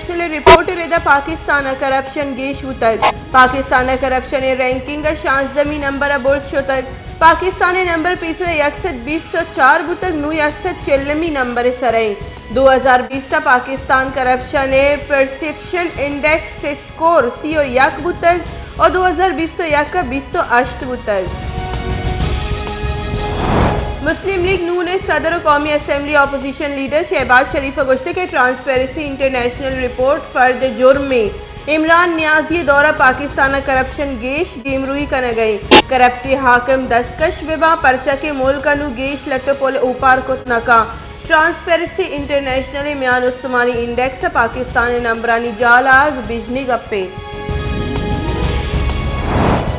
International report ءِ ردا پاکستان ءَ کرپشن گیش بوتگ۔ پاکستان ءَ کرپشن ءِ رینکنگ ءَ شانزدہمی نمبر ءَ برز شتگ۔ پاکستان ءِ نمبر پیسر ءَ یک سد بیست ءُ چار بوتگ، نوں یک سد چلمی نمبر ءِ سر ءَ ایں۔ دو ہزار بیست ءَ پاکستان کرپشن ءِ پرسپشن انڈیکس ءِ اسکور سی ءُ یک بوتگ ءُ دو ہزار بیست ءُ یک ءَ بیست ءُ ہشت بوتگ۔ مسلم لیگ نون ءِ صدر ءُ قومی اسمبلی اپوزیشن لیڈر شہباز شریف ءَ گوشتگ کہ ٹرانسپیرنسی انٹرنیشنل رپورٹ فرد جرمے۔ عمران نیازی ءِ دور ءَ پاکستان ءَ کرپشن گیش، دیمروئی کنگ ءَ ایں۔ کرپٹ حاکم دستکش بہ باں، پرچا کہ ملک ءَ نوں گیش لٹ ءُ پل اوپار کت نہ کن۔ ٹرانسپیرنسی انٹرنیشنل ءِ میان استمانی انڈیکس ءَ پاکستان ءِ نمبرانی جال آگ بژنی گپے۔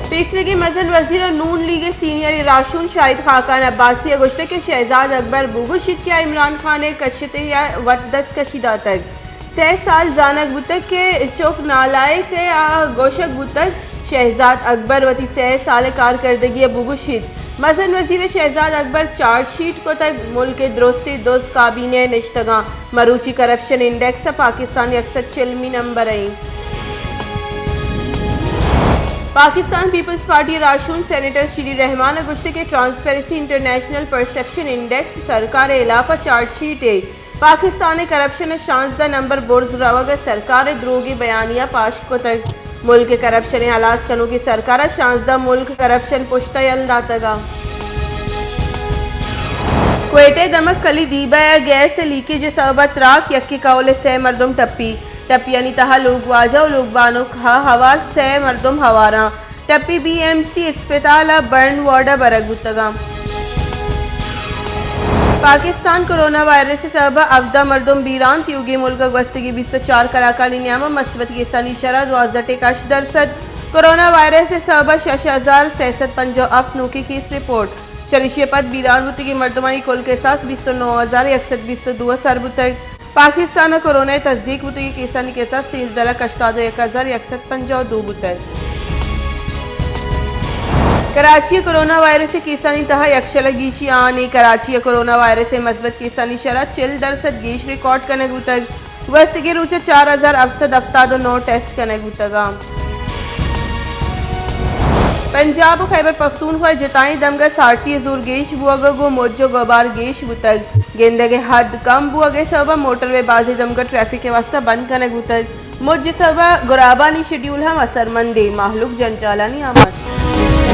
پیسریگیں مزن وزیر ءُ نون لیگ ءِ سینئر راہشون شاہد خاقان عباسی ءَ گوشتگ کہ شہزاد اکبر بگوشیت کہ آ عمران خان ءِ کشتے ءَ وت دستکشی داتگ۔ سئے سال زانگ بوتگ کہ چک نالائق ءَ آ گوشگ بوتگ۔ شہزاد اکبر وتی سئے سال ءِ کارکردگی ءَ بگوشیت۔ مزن وزیر ءَ شہزاد اکبر چارج شیٹ کتگ، ملک ءِ درستیں دز کابینہ ءَ نشتگاں۔ مروچی کرپشن انڈیکس ءَ پاکستان یک سد چلمی نمبر ءَ ایں۔ پاکستان پیپلز پارٹی ءِ راہشون سینیٹر شیری رحمان ءَ گوشتگ کہ ٹرانسپیرنسی انٹرنیشنل پرسپشن انڈیکس سرکار ءِ ہلاف ءَ چارج شیٹے۔ پاکستان ءِ کرپشن ءِ شانزدہ نمبر برز روگ ءَ سرکار ءِ دروگیں بیانیہ پاش کتگ۔ ملک ءِ کرپشن ءِ ہلاس کنوکیں سرکار ءَ شانزدہ ملک کرپشن پشت ءَ یل داتگ ءَ۔ کوئٹہ ءِ دمگ کلی دیبہ ءَ گیس ءِ لیکیج ءِ سبب ءَ تراک، یکے کہول ءِ سئے مردم ٹپی۔ ٹپیانی تہا لوگواجہ ءُ لوگ بانک ءَ ہوار سئے مردم ہوار اَنت۔ ٹپی بی ایم سی اسپتال ءَ برن وارڈ ءَ برگ بوتگ اَنت۔ پاکستان کرونا وائرس ءِ سبب ءَ ہبدہ مردم بیران، تیوگیں ملک ءَ گوستگیں بیست ءُ چار کلاکانی نیام ءَ مثبت کیسانی شرح دوازدہ ٹک ہشت درسد۔ کرونا وائرس ءِ سبب ءَ شش ہزار سئے سد پنجاہ ءُ ہفت نوکیں کیس رپورٹ۔ چریشی ءَ پد بیران بوتگیں مردمانی کل کساس بیست ءُ نو ہزار یک سد بیست ءُ دو ءَ سر بوتگ۔ پاکستان ءَ کرونا ءِ تصدیق بوتگیں کیسانی کساس سیزدہ لکھ ہشتاد ءُ یک ہزار یک سد پنجاہ ءُ دو بوتگ۔ کراچی ءَ کرونا وائرس ءِ کیسانی تہا یکشل ءَ گیشی آنی۔ کراچی ءَ کرونا وائرس ءِ مثبت کیسانی شرح چل درسد گیش ریکارڈ کنگ بوتگ۔ گوستگیں روچ ءَ چار ہزار ہفت سد ہفتاد ءُ نو ٹیسٹ کنگ بوتگ اَنت۔ پنجاب ءُ خیبر پختونخوا ءِ جتائیں دمگ ءَ سارتی ءِ زور گیش بوگ ءَ گوں مج ءُ گبار گیش بوتگ۔ گندگ ءِ حد کم بوگ ءِ سبب ءَ موٹروے ءِ بازیں دمگ ءَ ٹریفک ءِ واستہ بند کنگ بوتگ۔ مج ءِ سبب ءَ گرابانی شیڈیول ہم اثرمند ایں، مہلوک جنجالانی آماچ۔